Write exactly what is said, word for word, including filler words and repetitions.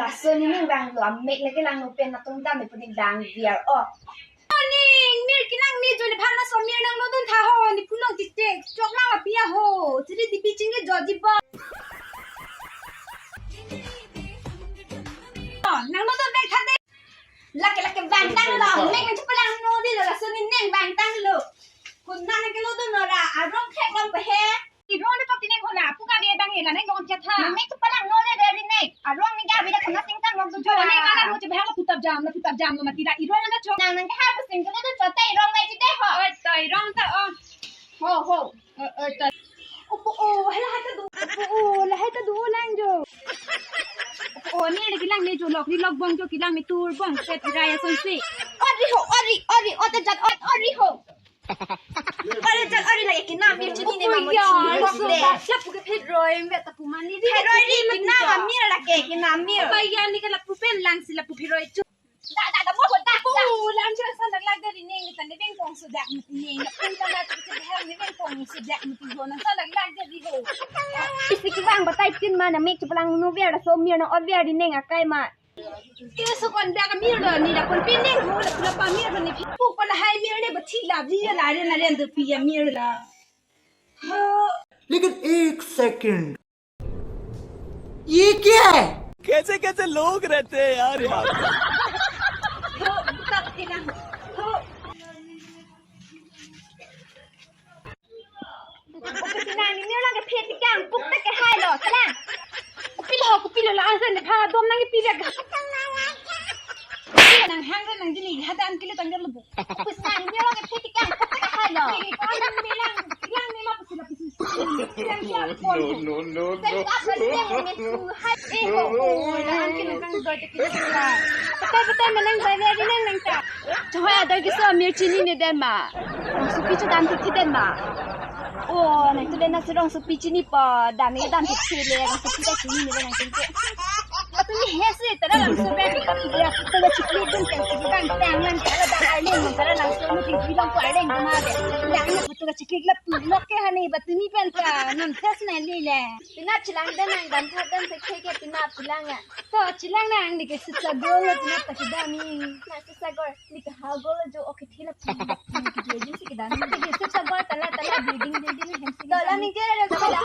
Laso nening bang lo, amek lake langno pen atum dam ipuni bang viar o. Ning, mir kelang me jo, nephan laso mir nanglo dun tha ho, ne pulong tik tik chok lang api aho. Chiri dipi chingri jo jibo. Oh, nanglo dun bang tha de. Lake lake bang tanglo, mek nang chepalangno di lo, laso nening bang tanglo. Konat nangkelo dun ora, arong khek long pe he. Irong ne pati neng hola, puka dia bang hela neng bong chat ha. Mek chepalangno le dari neng. Arong ne gabi da kona singtang long tu jo. Neng ala mo chepahang la putap jam, la putap jam lo mati la irong anda chok. Nang nang ha pusing kena tu chota irong bai jide ho. Oi, ta irong ta, oh. Ho, ho. Oi, oi, ta. Opo, oh, hala hai ta do. Opo, oh, lahai ta do lang jo. Opo, oh, ne lagi lang ne jo lok, ne lok bong jo kelang me tur bong set raya sonsi. Ori ho, ori, ori, ota jat ot, ori ho. Ori jat ori lake kenam mir chini ne. Opo, mamo ya, chini so de. Lapu ke pheroi, mek ta pu mani di. Pheroi ri kenam amir lake, kenam mir. Opo, ya ne ke lapu pen lang si lapu pheroi chu. Da, da, da, mo ho, da, da. Opo, lam chu sa dak lak dari neng, tan de beng pong sudak mati neng. Pun ta na chu de har ne beng pong sudak mati ho, nang sa dak lak dari ho. Isi kevang batai tin ma, na mek chepalangno viar, laso mir na o viar di neng akai ma. Ke so kon dak mir lo, ne dak kon pen neng ho, la pula pa mir lo ne puk pala hai mir ne bathi la vi la re na ren do pi ya mir la. Ho. लेकिन एक सेकंड, ये क्या है? कैसे कैसे लोग रहते हैं यार यहाँ पे। Ho, tak tinang. Ho. Opo si nang ne mir lang ke phet kang puk ta ke hai lo, kala. Kopilo, kopilo la, ansen ne pha dom nang ke pi bag. Nang hang re nang jini hadan kilo tanggal lebu. Opo si nang ne mir lang ke phet kang puk ta ke hai lo. Nang ne lang, lang ne ma pusi la pusi. Lang siya pon. No, no, no, no. Set up lang ne su hai. Eh, ho, ho, lang ke nang kang doi te kilo. Betul, betul, menang bai bai nang nang ta. Chawai ador keso amir chini ne den ma. Rongsopi chodam thekthedet ma. Oh, nangtum le nasi rongsopi chinipo, dam ne dam thekthe le, rongsopi ta chinine le nangtum ke. Latum ne he si, tara langso bag, tara chikli dun pen si bang tang lang, tara dak arleng, tara langso nu ting bilang ko arleng ma de. Yang ne betul chikli lap tu lok ke hani, batu ni pen ka, non test na li le. Pinap chelang den nang dam thap den thekthe ke pinap chelang ya. To chelang nang ne ke sisa gol lo pinap ta kedam ni. Na sisa gol. Like ha gol jo oke thila phi. Like je jin si kedam. Like sisa gol tala tala building building hem si. Dola ni ke re dola.